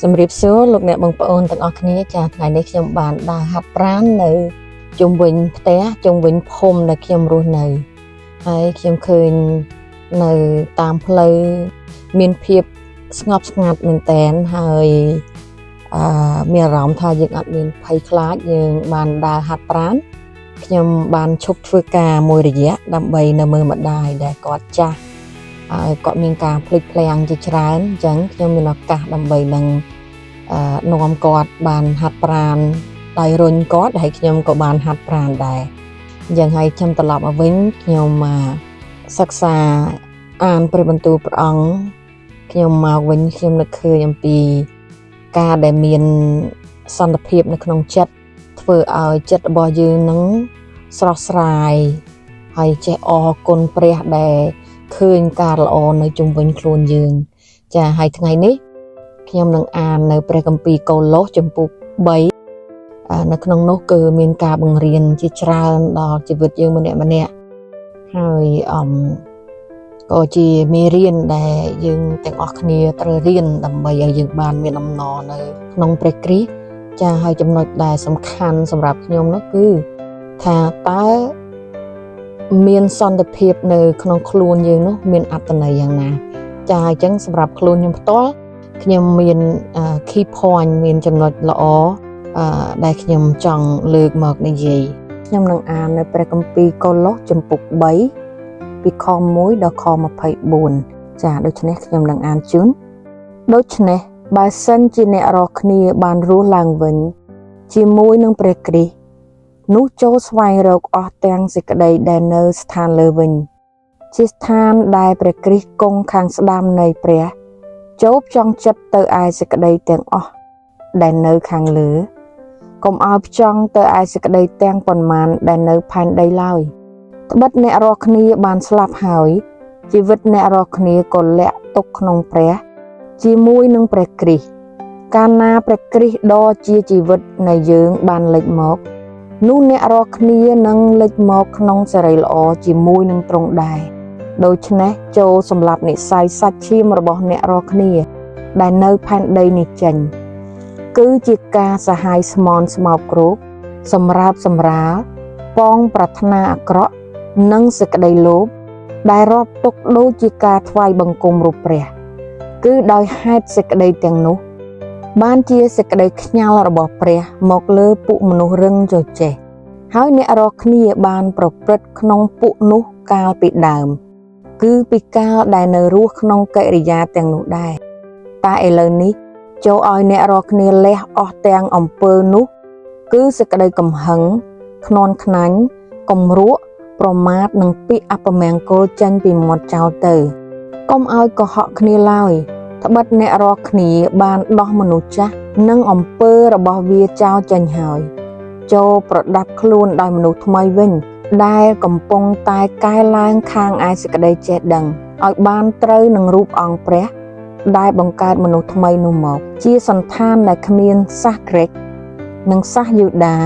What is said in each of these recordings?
ជំរាបសួរលោកអ្នកបងប្អូនទាំងអស់គ្នាចាថ្ងៃនេះខ្ញុំបានដើរហាត់ប្រាណនៅជុំវិញផ្ទះជុំវិញភូមិដែលខ្ញុំរស់នៅហើយខ្ញុំឃើញនៅតាមផ្លូវមានភាពស្ងប់ស្ងាត់មែនតែនហើយអឺមានអារម្មណ៍ថាយើងអត់មានភ័យខ្លាចយើងបានដើរហាត់ប្រាណខ្ញុំបានឈប់ធ្វើការមួយរយៈដើម្បីនៅមើលម្ដាយដែលគាត់ចាស់ហើយគាត់មានការភ្លេចភ្លាំងជាច្រើនអញ្ចឹងខ្ញុំមានឱកាសដើម្បីនឹង នាំគាត់បានហាត់ប្រាណដោយរុញគាត់ហើយខ្ញុំក៏បានហាត់ប្រាណដែរអញ្ចឹងហើយខ្ញុំត្រឡប់មកវិញខ្ញុំសិក្សាអានព្រះបន្ទូលព្រះអង្គខ្ញុំមកវិញខ្ញុំនឹកឃើញអំពីការដែលមានសន្តិភាពនៅក្នុងចិត្តធ្វើឲ្យចិត្តរបស់យើងនឹងស្រស់ស្រាយហើយចេះអរគុណព្រះដែលឃើញការល្អនៅជុំវិញខ្លួនយើងចាហើយថ្ងៃនេះ ខ្ញុំនឹងអាននៅព្រះគម្ពីរកូឡូសជំពូក3នៅក្នុងនោះគឺមានការបង្រៀនជាច្រើនដល់ជីវិតយើងម្នាក់ម្នាក់ហើយអមក៏ជាមេរៀនដែលយើងទាំងអស់គ្នាត្រូវរៀនដើម្បីឲ្យយើងបានមានអំណរនៅក្នុងព្រះគ្រីស្ទចាហើយចំណុចដែលសំខាន់សម្រាប់ខ្ញុំនោះគឺថាតើមានសន្តិភាពនៅក្នុងខ្លួនយើងនោះមានអត្ថន័យយ៉ាងណាចាអញ្ចឹងសម្រាប់ខ្លួនខ្ញុំផ្ទាល់ខ្ញុំមាន key point មានចំណុចល្អដែលខ្ញុំចង់លើកមកនិយាយខ្ញុំនឹងអាននៅព្រះគម្ពីរកូឡូសជំពូក3ពីខ1ដល់ខ24ចាដូច្នេះខ្ញុំនឹងអានជូនដូច្នេះបើសិនជាអ្នករាល់គ្នាបានរស់ឡើងវិញជាមួយនឹងព្រះគ្រីស្ទនោះចូរស្វែងរកអស់ទាំងសេចក្តីដែលនៅស្ថានលើវិញ ជាស្ថានដែលព្រះគ្រីស្ទគង់ខាងស្ដាំនៃព្រះ ចូរផ្ចង់ចិត្តទៅឯសេចក្តីទាំងអស់ដែលនៅខាងលើកុំឲ្យផ្ចង់ទៅឯសេចក្តីទាំងប៉ុន្មានដែលនៅផែនដីឡើយត្បិតអ្នករាល់គ្នាបានស្លាប់ហើយជីវិតអ្នករាល់គ្នាក៏លាក់ទុកក្នុងព្រះ ជាមួយនឹងព្រះគ្រីស្ទកាលណាព្រះគ្រីស្ទដ៏ជាជីវិតនៃយើងបានលេចមក នោះអ្នករាល់គ្នានឹងលេចមកក្នុងសិរីល្អជាមួយនឹងទ្រង់ដែរដូច្នេះចូរសម្លាប់និស្ស័យសាច់ឈាមរបស់អ្នករាល់គ្នា ដែលនៅផែនដីនេះចេញ គឺជាការសហាយស្មន់ស្មោកគ្រោកសម្រើបសម្រាលប៉ងប្រាថ្នាអាក្រក់និងសេចក្តីលោភដែលរាប់ទុកដូចជាការថ្វាយបង្គំរូបព្រះ គឺដោយហេតុសេចក្តីទាំងនោះ បានជាសេចក្តីខ្ញាល់របស់ព្រះមកលើពួកមនុស្សរឹងចចេះហើយអ្នករាល់គ្នាបានប្រព្រឹត្តក្នុងពួកនោះកាលពីដើម គឺពីកាលដែលនៅរស់ក្នុងកិរិយាទាំងនោះដែរតែឥឡូវនេះ ចូរឲ្យអ្នករាល់គ្នាលះអស់ទាំងអំពើនោះ គឺសេចក្តីកំហឹងខ្នន់ខ្នាញ់គំរក់ប្រមាថនិងពាក្យអពមង្គលចេញពីមាត់ចោលទៅកុំឲ្យកុហកគ្នាឡើយត្បិតអ្នករាល់គ្នាបានដោះមនុស្សចាស់និងអំពើរបស់វាចោលចេញហើយ ចូរប្រដាប់ខ្លួនដោយមនុស្សថ្មីវិញ ដែលកំពុងតែកែឡើងខាងឯសេចក្តីចេះដឹងឲ្យបានត្រូវនឹងរូបអង្គព្រះ ដែលបង្កើតមនុស្សថ្មីនោះមក ជាសន្តានដែលគ្មានសាសក្រិកនិងសាសយូដា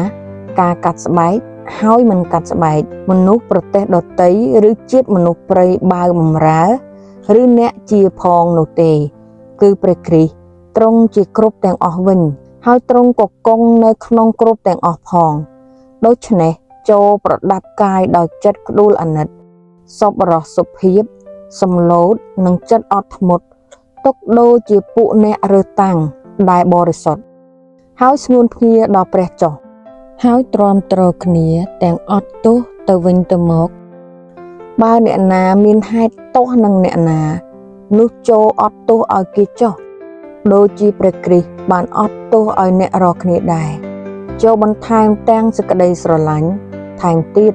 ការកាត់ស្បែកហើយមិនកាត់ស្បែកមនុស្សប្រទេសដទៃឬជាតិមនុស្សព្រៃបាវបំរើ ឬអ្នកជាផងនោះទេ គឺព្រះគ្រីស្ទទ្រង់ជាគ្រប់ទាំងអស់វិញ ហើយទ្រង់ក៏គង់នៅក្នុងគ្រប់ទាំងអស់ផង ដូច្នេះចូរប្រដាប់កាយដោយចិត្តក្ដួលអាណិតសប្បុរសភាព សំឡូតនិងចិត្តអត់ធ្មត់ទុកដូចជាពួកអ្នករើសតាំងដែលបរិសុទ្ធហើយស្ងួនភ្ងាដល់ព្រះចុះហើយទ្រាំទ្រគ្នាទាំងអត់ទោសទៅវិញទៅមក បើអ្នកណាមានហេតុទោសនឹងអ្នកណា នោះចូរអត់ទោសឲ្យគេចុះដូចជាព្រះគ្រីស្ទបានអត់ទោសឲ្យអ្នករាល់គ្នាដែរ ចូរបន្ថែមទាំងសេចក្តីស្រឡាញ់ថែមទៀត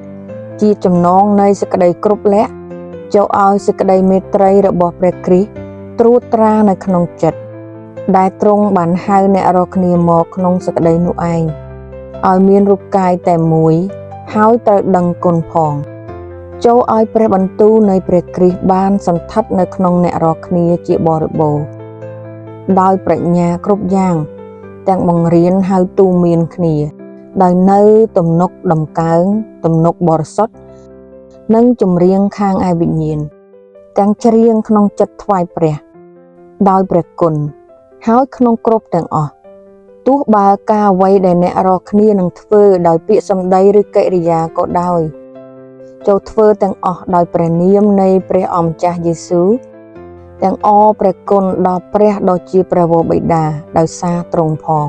ជាចំណងនៃសេចក្តីគ្រប់លក្ខណ៍ចូរឲ្យសេចក្តីមេត្រីរបស់ព្រះគ្រីស្ទត្រួតត្រានៅក្នុងចិត្តដែលទ្រង់បានហៅអ្នករាល់គ្នាមកក្នុងសេចក្តីនោះឯងឲ្យមានរូបកាយតែមួយហើយត្រូវដឹងគុណផង ចូរឲ្យព្រះបន្ទូលនៃព្រះគ្រីស្ទបានសន្ធិដ្ឋនៅក្នុងអ្នករាល់គ្នាជាបរិបូរណ៍ដោយប្រាជ្ញាគ្រប់យ៉ាង ទាំងបង្រៀនហើយទូន្មានគ្នា ដោយនៅទំនុកតម្កើងទំនុកបរិសុទ្ធនិងចម្រៀងខាងឯវិញ្ញាណទាំងច្រៀងក្នុងចិត្តថ្វាយព្រះ ដោយព្រះគុណ ហើយក្នុងគ្រប់ទាំងអស់ទោះបើការអ្វីដែលអ្នករាល់គ្នានឹងធ្វើដោយពាក្យសម្ដីឬកិរិយាក៏ដោយចូលធ្វើទាំងអស់ដោយព្រះនាមនៃព្រះអម្ចាស់យេស៊ូវទាំងអរព្រះគុណដល់ព្រះដ៏ជាព្រះវរបិតាដោយសារទ្រង់ផង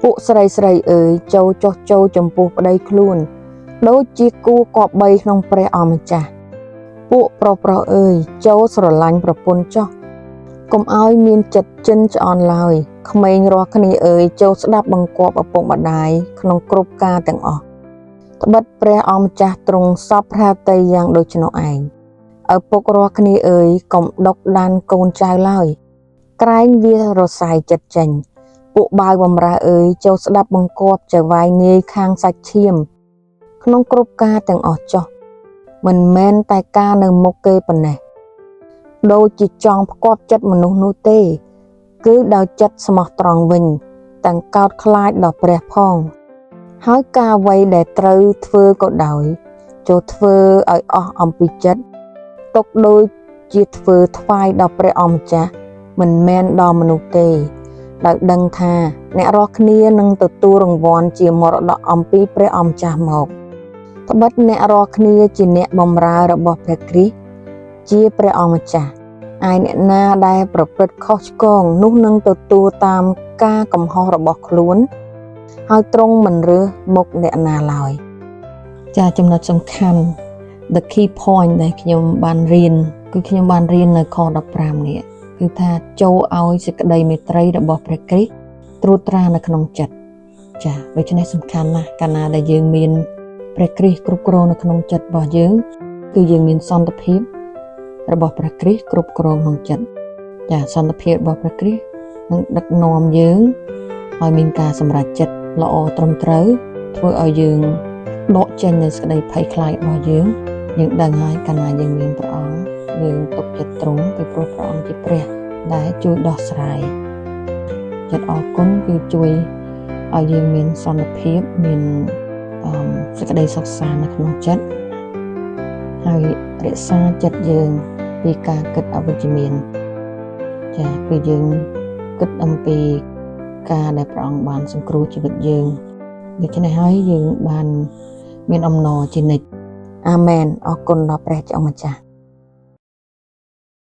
ពួកស្រីស្រីអើយចូលចុះចូលចំពោះប្តីខ្លួនដូចជាគួរគប្បីក្នុងព្រះអម្ចាស់ពួកប្រុសប្រុសអើយចូលស្រឡាញ់ប្រពន្ធចុះកុំឲ្យមានចិត្តជិនឆ្អន់ឡើយក្មេងរាល់គ្នាអើយចូលស្ដាប់បង្គាប់ឪពុកម្ដាយក្នុងគ្រប់ការទាំងអស់ត្បិតព្រះអម្ចាស់ទ្រង់សពព្រះហឫទ័យយ៉ាងដូច្នោះឯងឪពុករាល់គ្នាអើយកុំដុកដានកូនចៅឡើយក្រែងវារសាយចិត្តចេញពួកបាវបំរើអើយចូលស្ដាប់បង្គាប់ចៅហ្វាយនាយខាងសាច់ឈាមក្នុងគ្រប់ការទាំងអស់ចុះមិនមែនតែការនៅមុខគេប៉ុណ្ណេះដូចជាចង់ផ្គាប់ចិត្តមនុស្សនោះទេគឺដោយចិត្តស្មោះត្រង់វិញទាំងកោតខ្លាចដល់ព្រះផងហើយការអ្វីដែលត្រូវធ្វើក៏ដោយចូលធ្វើឲ្យអស់អំពីចិត្តទុកដូចជាធ្វើថ្វាយដល់ព្រះអម្ចាស់មិនមែនដល់មនុស្សទេដោយដឹងថាអ្នករាល់គ្នានឹងទទួលរង្វាន់ជាមរតកអំពីព្រះអម្ចាស់មកត្បិតអ្នករាល់គ្នាជាអ្នកបម្រើរបស់ព្រះគ្រីស្ទជាព្រះអម្ចាស់ឯអ្នកណាដែលប្រព្រឹត្តខុសឆ្គងនោះនឹងទទួលតាមការកំហុសរបស់ខ្លួនហើយទ្រង់មិនរើសមុខអ្នកណាឡើយចាចំណុចសំខាន់ the key point ដែលខ្ញុំបានរៀនគឺខ្ញុំបានរៀននៅខ15នេះគឺថាចូលឲ្យសេចក្តីមេត្រីរបស់ព្រះគ្រីស្ទត្រួតត្រានៅក្នុងចិត្តចាដូច្នេះសំខាន់ណាស់កាលណាដែលយើងមានព្រះគ្រីស្ទគ្រប់គ្រងនៅក្នុងចិត្តរបស់យើងគឺយើងមានសន្តិភាពរបស់ព្រះគ្រីស្ទគ្រប់គ្រងក្នុងចិត្តចាសន្តិភាពរបស់ព្រះគ្រីស្ទនឹងដឹកនាំយើងឲ្យមានការសម្រេចចិត្តល្អត្រឹមត្រូវធ្វើឲ្យយើងដកចេញនូវសេចក្តីភ័យខ្លាចរបស់យើងយើងដឹងហើយកាលណាយើងមានព្រះអង្គយើងទុកចិត្តទ្រង់ពីព្រោះព្រះអង្គជាព្រះដែលជួយដោះស្រាយចិត្តអរគុណគឺជួយឲ្យយើងមានសន្តិភាពមានអឺសេចក្តីសុខសាន្តនៅក្នុងចិត្តហើយរក្សាចិត្តយើងពីការគិតអវិជ្ជមានចាគឺយើងគិតអំពីការដែលព្រះអង្គបានសង្គ្រោះជីវិតយើងដូច្នេះហើយយើងបានមានអំណរជានិច្ចអាមែនអរគុណដល់ព្រះជាម្ចាស់។